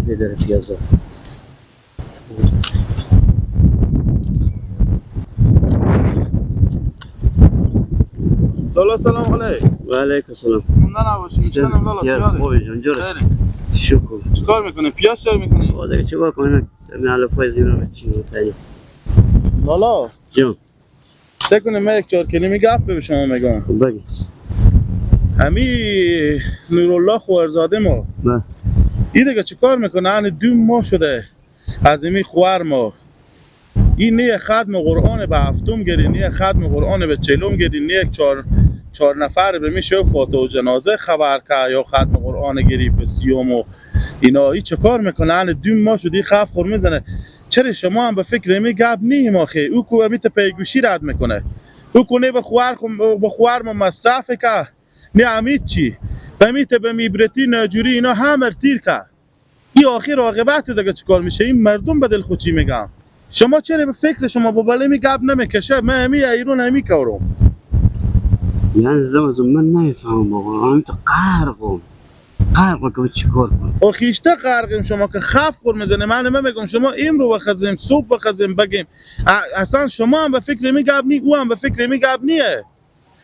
گپی داره پیازا. لالا سلام علیک. و علیکم السلام. مونده نباشیم. چنم لالا پیاره. خوبی جان جوره. شکر. چیکار میکنی؟ پیاز سر میکنی؟ آ دیگه چیکار کنم؟ همین الان پای زیرا بچینم تایی. لالا جان سه کنیم من یک چهار کلمه گپ به شما میگم. بگی. همی نورالله خوارزاده ما. بله. این دیگه چیکار میکنه؟ یعنی 2 ماه شده از این خوار ما. این نه ختم قرآن به هفتم گیری، نه ختم قرآن به چهلم گیری، نه چهار نفر به میشه فاتحه و جنازه خبر که یا ختم قرآن گیری به سیوم و اینا. این چه کار میکنه؟ یعنی 2 ماه شده خف خور میزنه. چرا شما هم به فکر می گپ نیم آخه؟ او کو امی پیگوشی رد میکنه، او کو نه به خوار به خوار ما مصرف که نه امید چی به میت به میبرتی ناجوری اینا همه تیر که این آخر عاقبت دیگه چیکار میشه؟ این مردم به دل خود چی میگم؟ شما چرا به فکر شما با بله می گپ نمیکشه؟ من همی ایرون همی کارم. یعنی رمضان من نمیفهمم واقعا. من تو غرقم. غرقم که چیکار کنم؟ آخیشته غرقیم شما که خف خور میزنه. من میگم شما امرو بخزیم صبح بخزیم بگیم اصلا شما هم به فکر می گپ نی، او هم به فکر می گپ نیه.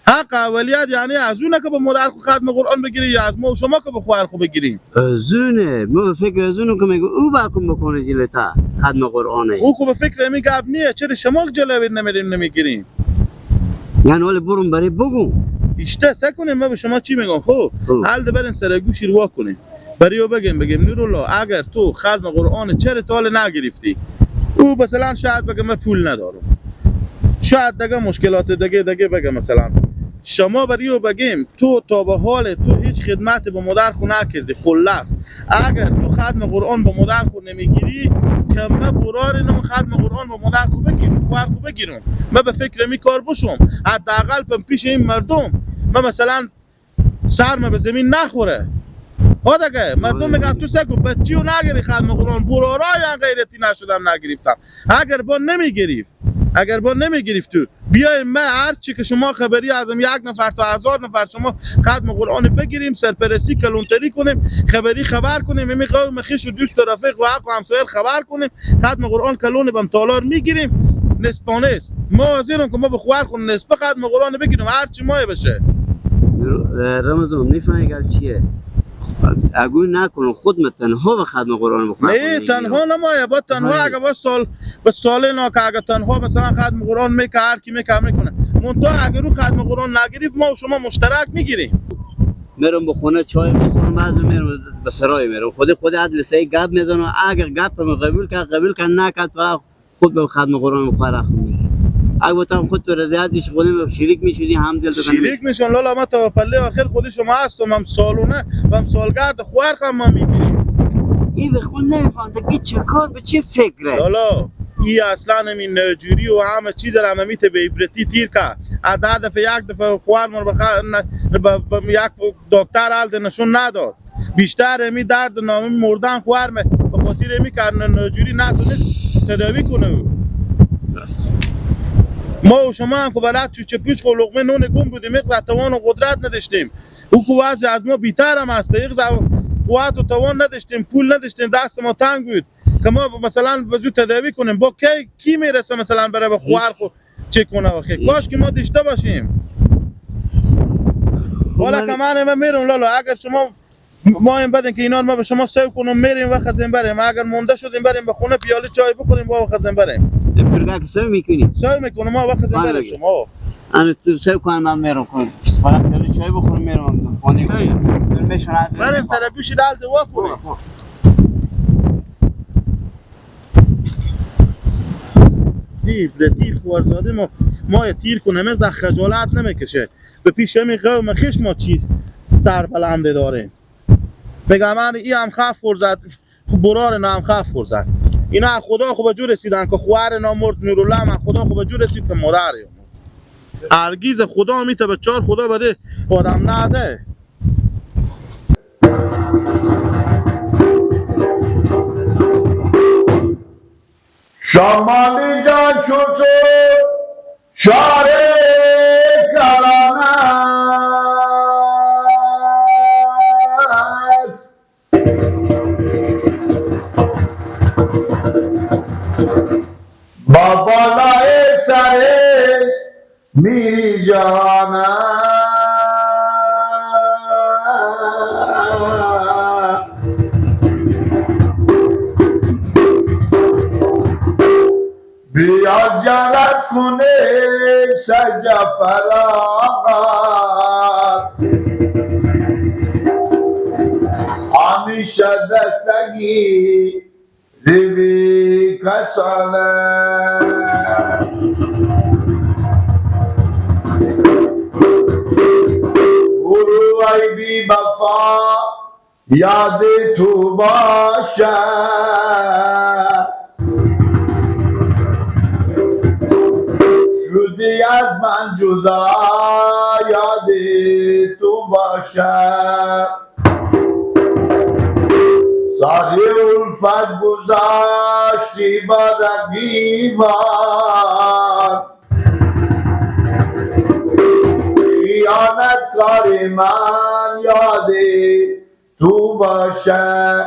حق اولیت یعنی از اونه که به مادر خو ختم قرآن بگیری یا از ما و شما که به خواهر خو بگیریم؟ ازونه ما به فکر ازونه که میگه او باکم بکنه جلوتا ختم قرآنه. او که به فکر می گپ نیه. چرا شما جلوی نمیریم نمیگیریم؟ یعنی ولی برم برای بگو ایشته سه کنیم. ما به شما چی میگم؟ خب حل برین سر گوشی رو کنیم برای او بگیم نورالله اگر تو ختم قرآن چرا تا حال نگرفتی؟ او مثلا شاید بگه من پول ندارم، شاید دیگه مشکلات دیگه بگه. مثلا شما برای او بگیم تو تا به حال تو هیچ خدمت به مادر خو نکردی، خلاص اگر تو ختم قرآن به مادر خو نمیگیری که من برار اینم ختم قرآن به مادر خو بگیرم، خواهر خو بگیرم، من به فکر می کار بشم حداقل پیش این مردم من مثلا سرم به زمین نخوره. ها دیگه مردم میگن تو سگو بچی و نگیری ختم قرآن، برارای غیرتی نشدم نگرفتم. اگر با نمیگرفت، اگر با نمیگرفت تو بیایم من هر چی که شما خبری ازم 1 نفر تا 1000 نفر شما ختم قرآن بگیریم، سرپرستی کلونتری کنیم، خبری خبر کنیم، می قوم خویش و دوست و رفیق و حق و همسایه خبر کنیم، ختم قرآن کلون بم تالار میگیریم نصفانه است. ما حاضرم که ما به خوار خون نصف ختم قرآن بگیریم هر چی مایه بشه. رمضان میفهمی گل چیه؟ اگه نکنم خود من تنها به ختم قرآن بخونم. نه تنها نمایه با تنها اگه با سال به سال نا که اگه تنها مثلا ختم قرآن میکه هر کی میکه میکنه، منتها اگه رو ختم قرآن نگرفت ما و شما مشترک میگیریم. میرم به خونه چای میخورم، بعد میرم به سرای میرم خود عدل سعی گپ میزنم. اگر گپ من قبول کرد قبول کرد، نکرد خود به ختم قرآن بخوره. اگه بتام خود تو رضایت دیش خودم شریک میشدی هم دل تو شریک میشون. لالا ما تا پله آخر خودی شما هستم، هم سالونه و هم سالگرد خوار هم ما میگیریم. این به خود نمیفهم که چه کار به چه فکره. لالا ای اصلا همین نجوری و همه چیز را هم میته به عبرتی تیر که ده دفعه یک دفعه خوار ما به یک دکتر حال نشون نداد. بیشتر همی درد نامی مردن خوار به خاطر همی که نجوری نتونست تداوی کنه. ما و شما هم که بلد چوچه پیچ خو لقمه نون گم بودیم، یک توان و قدرت نداشتیم. او که وضع از ما بیتر هم هست، یک قوت و توان نداشتیم، پول نداشتیم، دست ما تنگ بود که ما مثلا وضو تداوی کنیم. با کی میرسه مثلا برای به خوار خو چه کنه آخه؟ کاش که ما داشته باشیم. والا که من میرم لالا، اگر شما ما این بدین که اینا ما به شما سیو کنم میریم و خزین بریم، اگر مونده شدیم بریم به خونه پیاله چای بخوریم با خزین بریم. پرگاه که سیو میکنی؟ سیو میکنم ما وقت خزین بریم شما. انا تو سیو کنم من میرم خونه. فقط پیاله چای بخورم میرم خونه. بریم سر گوشی دل دوا کنیم. تیر خوارزاده ما تیر کنه از خجالت نمیکشه. به پیش همین قوم خیش ما چیز سر بلنده داریم. بگم من ای هم خف خورد، برار نه هم خف خورد. اینا خدا خوب جور رسیدن که خوار نامرد نورالله من خدا خوب جور رسید که مادر مرد. هرگیز خدا میته به چهار خدا بده آدم نده. شمالی جان چوتو شاره کلان است. زیارت کنه سید جعفر آقا، همیشه دستگی ریوی کساله. برو ای بی وفا یاد تو باشه، شدی از من جدا یاد تو باشه. ساری الفت گذاشتی با رقیبان، خیانت کار من یاد تو باشه.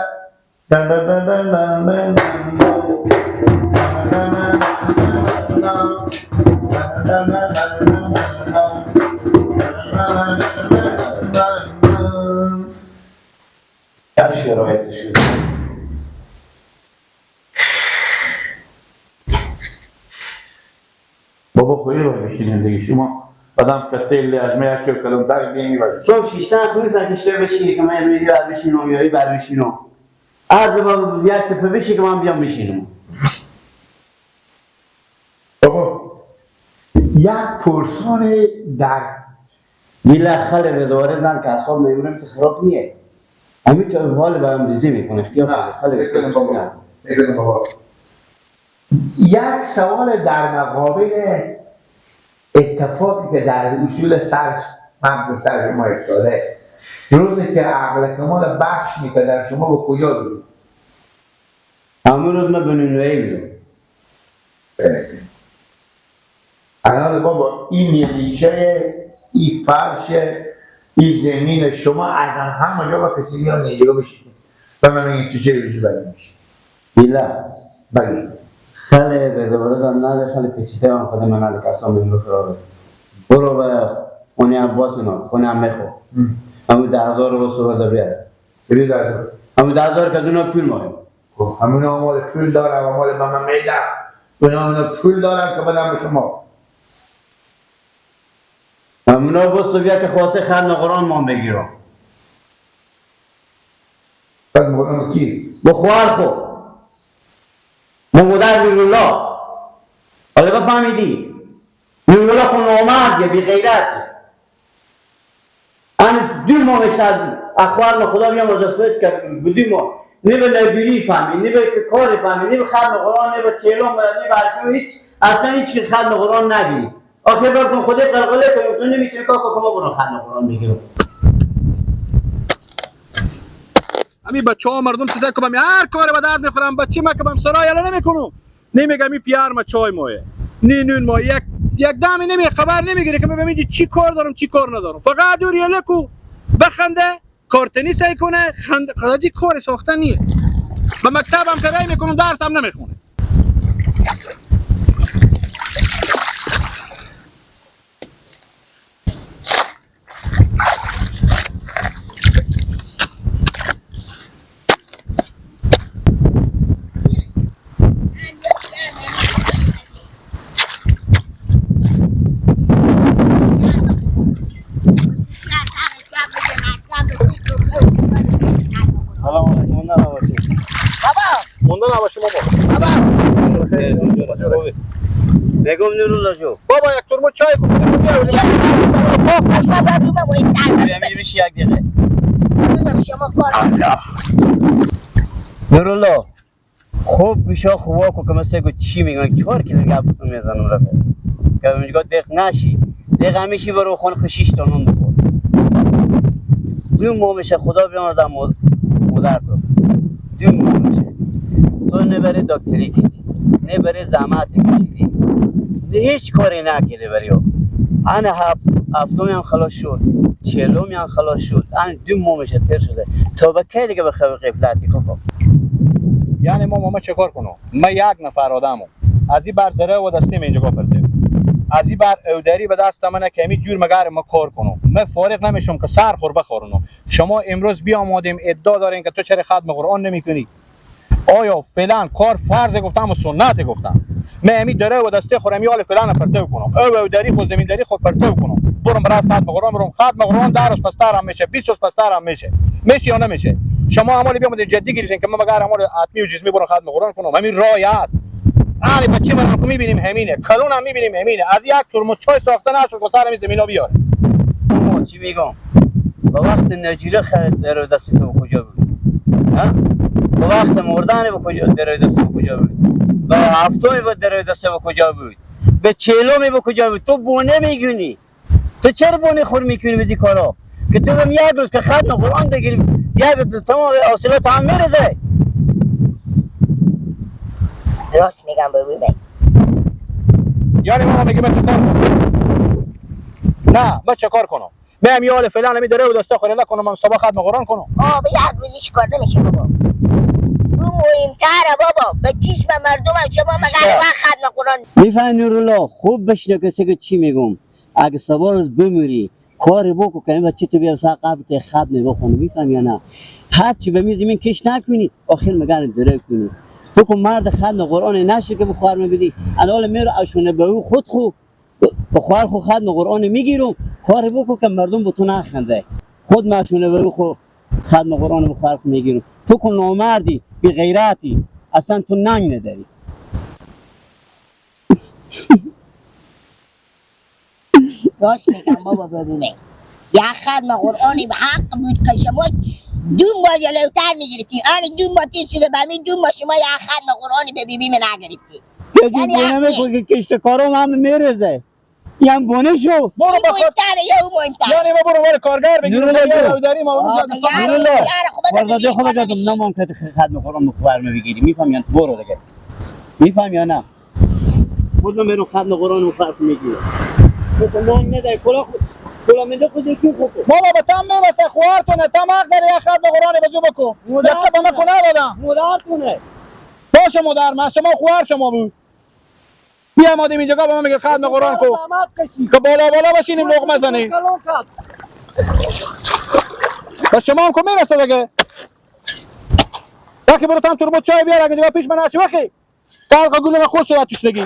بابا خیلی باید بشینیم دیگه، شما آدم کته لازمه یکی و کلم تاش بیانی باید صبح شیشتن خوبی فرکشته بشینی که من میری بر بشینم یا بر بشینم، از با یک تپه بشی که من بیام بشینم. بابا یک پرسان در بیلا خل ردواره زن که اصاب میمونم که خراب نیه، همین تو حال برام ریزی میکنه. بابا یک سوال در مقابل اتفاقی که در اصول سر مغز سر شما افتاده، روزی که عقل کمال بخش میکرد شما به کجا بودید؟ همون روز من به نونوایی بودم. الان بابا این ریشه، این فرش، این زمین شما از همه جا با کسی بیان اینجا بشید و من میگم تو چه روزی بلی میشه؟ بیلا بلی خیلی رضا دارم نه خیلی پیچیده هم خود من نده کسان بیم بخرابه برو به خونه عباس اینا، خونه عمه خو همون 10,000 رو صبح بیاره. بلی 10,000 همون 10,000 که دونا پول ماهیم. خب همون مال پول دارم و مال به من میدم، اونا پول دارم که بدم به شما. همونا بس بیا که خواسته ختم قرآن ما بگیرم. ختم قرآن کی؟ بخوار خو مادر نورالله. حالا بفهمیدی نورالله خو نامرد یه بی غیرت. من 2 ماه شد اخوان خدا بیام مزفت کرد 2 ماه نه به نگیری فهمی، نه به کار فهمی، نه به ختم قرآن، نه به چهلم، نه به هشتم، هیچ اصلا هیچ ختم قرآن نگیری. آخر بار خودت قلقله کنی تو نمیتونی کاکا کما برو ختم قرآن بگیرم. همین بچه ها مردم چیزا که بهم هر کار به درد میخورم، بچه ما که بهم سرای یالا نمیکنم، نمیگم این پیار ما چای مایه نی نون ما یک یک دمی نمی خبر نمیگیره که من ببینم چی کار دارم چی کار ندارم. فقط دور یلکو بخنده کارتنی سعی کنه خند خداجی کار ساختن نیه. به مکتبم که رای میکنم درس هم نمیخونه. بگم نورالله شو بابا یک ترمز چای کو بیا یک دقیقه نورالله خوب میشه خوبا کو که مثل چی میگن 4 کیلو گپ میزنم رفت که میگه دق نشی دق همیشه برو خون 6 تا نون بخور. 2 ماه میشه خدا بیامرزه مادر تو 2 ماه میشه تو نبری دکتری کردی نبری زحمت کشیدی هیچ کاری نکردی برای او. انا هفتمی هم خلاص شد، 40 هم خلاص شد، انا 2 ماه میشه تیر شده. تا به کی دیگه بخوای غفلتی کن؟ یعنی ما چه کار کنم؟ ما یک نفر آدمم از این بر دره و دستیم اینجا پرده از این بر اودری به دست من کمی جور مگر ما کار کنم. من فارغ نمیشم که سر خور بخورونم. شما امروز بیامدیم ادعا دارین که تو چرا ختم قرآن نمیکنی؟ آیا فعلا کار فرض گفتم و سنت گفتم؟ من همی دره و دسته خورم یال فلان پرتو کنم او دری خو زمین دری خو پرتو کنم برم برای ختم قرآن برم ختم قرآن 10 روز پستر هم میشه 20 روز پستر هم میشه میشه یا نمیشه؟ شما عمال بیامد جدی گرفتین که من مگر عمال اتمی و جسمی برم ختم قرآن کنم. همین رای است. آنی بچه من که میبینیم همینه، کلون هم میبینیم همینه. از یک ترمز چای ساخته نشد که سر همین زمینا بیاره. چی میگم؟ به وقت نجیره خرید در دست تو کجا بود؟ ها؟ به وقت مردن به کجا در دست تو کجا بود؟ به هفتمی به در دست تو کجا بود؟ به چهلمی به کجا بود؟ تو بونه میگونی. تو چرا بونه خور میکنی بدی کارا؟ که تو بهم یک روز که ختم قرآن بگیری یک تمام حاصلات هم میرزه. راست میگم ببین. یعنی ماما میگه من چه کار کنم؟ نه من چه کار کنم؟ من یال فلان می داره و دستا خور نکنم، من صبح ختم قرآن کنم. آه به یک روز هیچ کار نمیشه بابا. اون مهمتره بابا. به چشم مردم هم شما مگر وقت ختم قرآن میفهمی نورالله؟ خوب بشنو کسی که چی میگم. اگه صبح روز بمیری کاری بکن که این بچه تو بیا سر قبرت ختم بخونی، میفهمی یا نه؟ هر چی به میز زمین کش نکنی آخر مگر درک کنی. بکن مرد ختم قرآن نشه که بخوار میبدی. الان میرو اشونه به او خود خو بخوار خو ختم قرآن میگیرم. کاری بکن که مردم به تو نخنده. خود مشونه به او خو ختم قرآن بخوار خو میگیرم. تو که نامردی بی غیرتی اصلا تو ننگ نداری. راست میگم بابا ببینه. یک ختم قرآنی به حق بود که شما دو ماه جلوتر میگرفتی. آن 2 ماه تیر شده به همین 2 ماه شما یک ختم قرآنی به بیبی من نگرفتی. یعنی بونه میکنه که کشت کارم هم میرزه. یعنی بونه شو. برو این مهمتره یا اون مهمتره؟ یعنی ما برو بر کارگر بگیریم. نورالله داریم ما نورالله. ورزاده خود گفتم نمام که ختم قرآن مخبر میگیری. میفهم یا برو دیگه. میفهم یا نه؟ خودم میرم ختم قرآن مخبر میگیرم. تو نان نداری کلا کلا میده خود کی خود. بابا به تام میرسه خوارتونه تام حق داره یک ختم قرآن بزو بکن. یک به من ندادم. مادرتونه. باشه مادر من شما خوار شما بود. بیا مادیم اینجا به من میگه ختم قرآن کو. که بالا بالا بشینیم لقمه زنی. به شما هم که میرسه دیگه. وقتی برو تام ترمز چای بیار اگه پیش من نشی وقتی. کار گول من خوش شد تشنگی.